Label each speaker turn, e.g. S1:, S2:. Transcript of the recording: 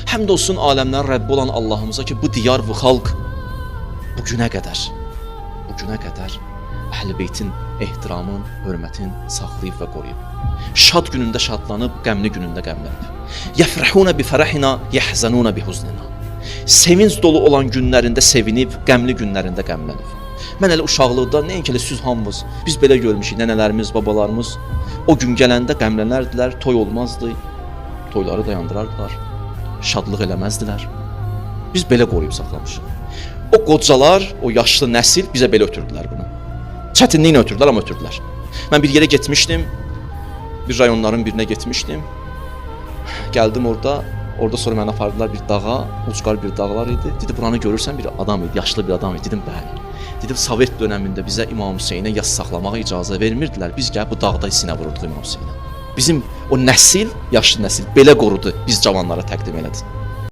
S1: Həmd olsun aləmlərin Rəbbi olan Allahımıza ki, bu diyar, bu xalq bu günə qədər, bu günə qədər Əhl-i Beytin ehtiramın, hörmətin saxlayıb və qoruyub. Şad günündə şadlanıb, qəmli günündə qəmlənib. Yəfrəhuna bi fərəhina, yəhzənuna bi huznina. Sevinc dolu olan günlərində sevinib, qəmli günlərində qəmlənib. Mən elə uşaqlıqda nəinki elə siz hamımız, biz belə görmüşük, nənələrimiz, babalarımız o gün gələndə qəmlənərdilər, toy olmazdı, toyları dayandırardılar, şadlıq eləməzdilər. Biz belə qoruyub saxlamışıq. O qocalar, o yaşlı nəsil bizə belə ötürdülər bunu. Çətinliklə ötürdülər, amma ötürdülər. Mən bir yerə getmişdim, bir rayonların birinə getmişdim. Gəldim orada, orada sonra məni apardılar bir dağa, ucqar bir dağlar idi. Dedi, buranı görürsən, bir adam idi, yaşlı bir adam idi. Dedim, bəli. Dedim, Sovet dönəmində bizə İmam Hüseynə yas saxlamağa icazə vermirdilər. Biz gəlib bu dağda sinə vururduq İmam Hüseynə. Bizim o nəsil, yaşlı nəsil belə qorudu, biz cavanlara təqdim elədi.